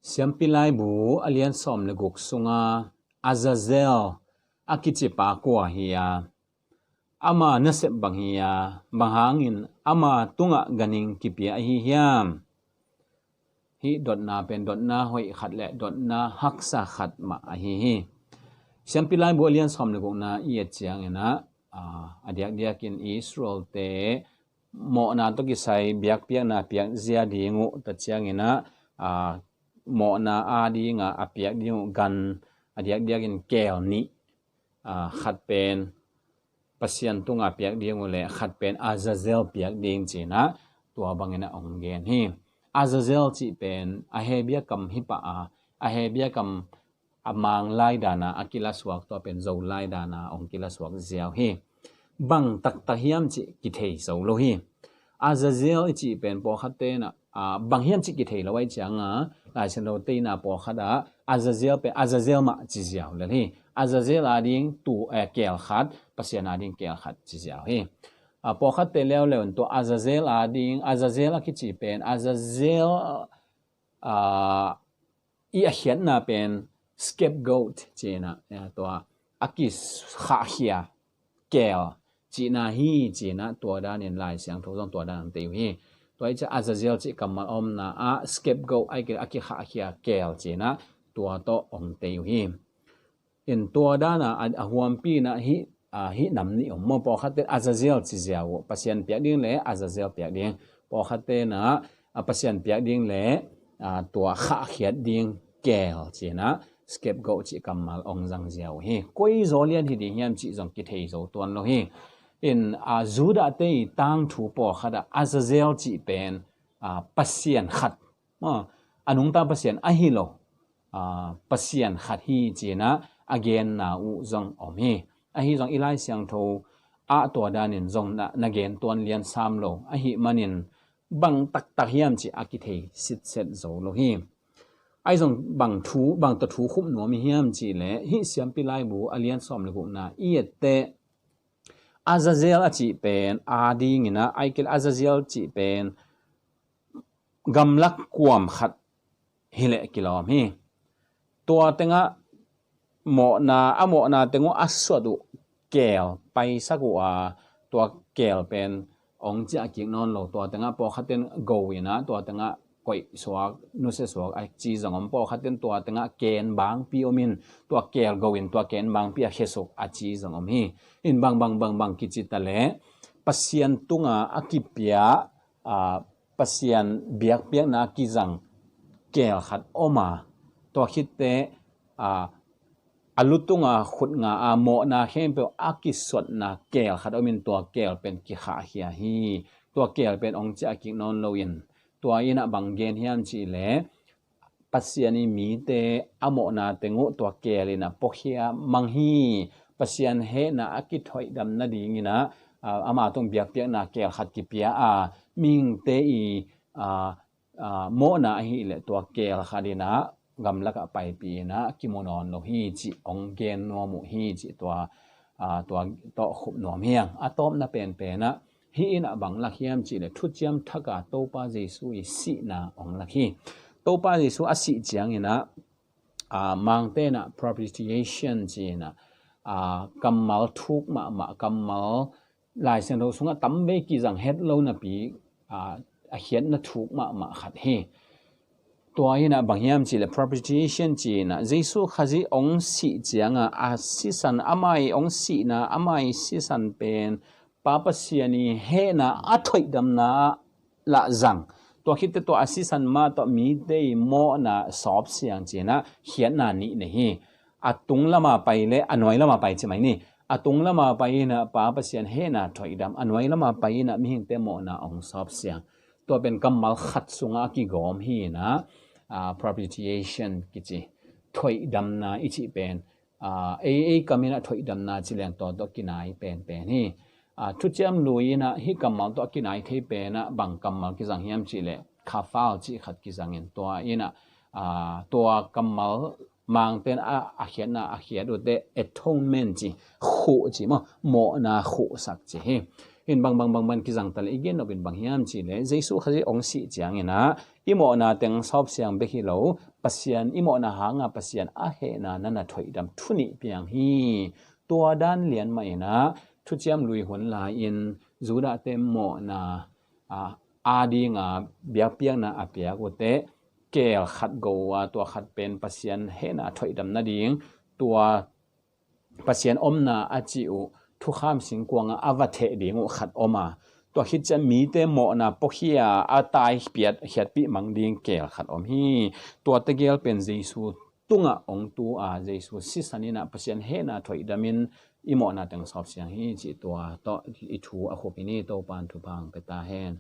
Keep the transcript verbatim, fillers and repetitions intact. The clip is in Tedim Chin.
Siampi laibu a lian sawm le guk sunga Azazel a kicipa kua hi a, ama nasep bang hi a, bang hangin ama tungah ganhing kipia ahi hiam? Hih dotna pen dotna hoih khat le dotna haksa khat mah ahi hi. Siampi laibu a lian sawm le gukna i et ciangin ah, a diakdiakin Israel-te mawhna tawh kisai biakpiakna piakzia ding uh ta ciangin ah, mawhna a dinga a piak ding uh gan a diakdiakin keel nih, khat pen Pasian tunga piak ding uh le khat pen Azazel piak ding ci-in ah tua bangin ah hong gen hi. Azazel cih pen a Hebia kam hi pah a, a Hebia kam a Mang lai dana a kilasuak, tua pen Zo lai dana hong kilasuak ziau hi. Bang taktak hiam cih kithei zo lo hi. Azazel i cih pen pawlkhatte in ah, bang hiam cih kithei lo ahih cianga Lai Siangtho teina pawlkhat ah Azazel pen Azazel mah ci ziau lel hi. Azazel ading tu, eh, keel khat, Pasian ading keel khat ci ziau hi. Pawlkhatte leuleu in tua Azazel ading, Azazel a kici pen Azazel i a khiatna pen scapegoat ci-in ah, tua a kikhahkhia keel cihna hi ci-in ah tua danin Lai Siangtho zong tua dan hong tei uh hi. Tua hi ciah Azazel cih kammal a omna ah scapegoat, a kikhahkhia keel ci-in ah tua tawh hong tei uh hi. In tua dana a huampi in ah hih nam nih om maw, pawlkhatte in Azazel ci ziau uh, Pasian piak ding le Azazel piak ding. Pawlkhatte in ah Pasian piak ding le tua khahkhiat ding keel ci-in ah scapegoat cih kammal hong zang ziau uh hi. Koi zaw lian hi ding hiam cih zong kithei zo tuan lo hi. In Judah-te i tangthu pawlkhat ah Azazel cih pen Pasian khat, a nungta Pasian ahi lo, Pasian khat hi ci-in ah a genna uh zong om hi. Ahi zong i Lai Siangtho ah tua danin zong na gen tuan lian sam lo ahih manin bang taktak hiam cih a kithei sitset zo lo hi. Ahi zong bang thu, bang tawh thu khup nuam i hiam cih leh hih Siampi laibu a lian sawm le gukna i et teh Azazel a cih pen adingin ah, ahih kei leh Azazel cih pen gamlak kuam khat hileh kilawm hi. Tua tengah mawhna, a mawhna teng uh a suat uh keel paisak uh a, tua keel pen hong ciah kik nawn lo. Tua tengah pawlkhat in go in ah tua tengah koih suak, nusia suak a ci zong om. Pawlkhat in tua tengah keen bangpi om in tua keel go in tua keen bangpi a khesuk a ci zong om hi. In bang bang bang bang kici ta leh Pasian tunga a kipia, Pasian biakpiakna a kizang keel khat om a, tua khit teh a lu tunga khut nga a mawhna khempeuh a kisuatna keel khat om in tua keel pen kikhahkhia hi. Tua keel pen hong ciah kik nawn lo in, tua in ah bang gen hiam cih leh Pasian i mite a mawhna teng uh tua keel in ah puakhia mang hi. Pasian hehna a kithoihdam nadingin ah ama tung biakpiakna keel khat kipia a, mihingte i mawhna ahih leh tua keel khat in ah gamlak ah paipih in ah kimu nawn lo hi cih hong gen nuam uh hi cih tua, tua tawh khup nuam hi ing. A tawpna penpen ah hih in ah bang lak hiam cih leh Thuciam Thak a Topa Jesu i sihna hong lak hi. Topa Jesu a sih ciangin ah, Mangte in ah propitiation ci-in ah kammal thuk mahmah, kammal Lai Siangtho sungah tamvei kizang het lo napi a khiatna thuk mahmah khat hi. Tua in ah bang hiam cih leh propitiation ci-in ah Jesu Khazih hong sih ciangah a sisan, ama i hong sihna, ama i sisan pen Pa Pasian i hehna a thoihdamna ah lah zang. Tua khit teh tua a sisan mah tawh mite i mawhna sawpsiang ci-in ah khiatna nih nei hi. A tung lama pai le a nuai lama pai ci mai ni. A tung lama pai in ah Pa Pasian hehna thoihdam, a nuai lama pai in ah mihingte mawhna hong sawpsiang. Tua pen kammal khat sungah a kigawm hi in ah, propitiation kici, thoihdamna i cih pen ei, ei kam in ah thoihdamna ci leng tua tawh kinai penpen hi. Thuciam Lui in ah hih kammal tawh a kinai thei pen ah bang kammal kizang hiam cih leh kafar cih khat kizang in, tua in ah tua kammal Mangte in ah a khiatna a khiat uh teh atonement ci, khuh ci maw, mawhna khuhsak ci hi. In bang bang bang bang kizang ta leh i gen nop in bang hiam cih leh Jesu Khazih hong sih ciangin ah i mawhna teng sawpsiang bek hi lo, Pasian i mawhna hanga Pasian a hehna na na thoihdam thu nih piang hi. Tua dan lian mah inah thuciam lui hun lai-in Judah-te mawhna a, a dinga biakpiakna a piak uh teh keel khat go uh a, tua khat pen Pasian hehna thoihdam nading, tua Pasian omna a cih uh thukham singkuanga a va theh ding uh khat om a, tua khit ciang mite mawhna puakhia a tai piat khiatpih mang ding keel khat om hi. Tua tegel pen Jesu tungah ong tu a, Jesu sisan inah Pasian hehna thoihdamin i mawhna teng sawpsiang hi cih tua tawh i thu a khup hi ni. Topan thupha ong pia ta hen.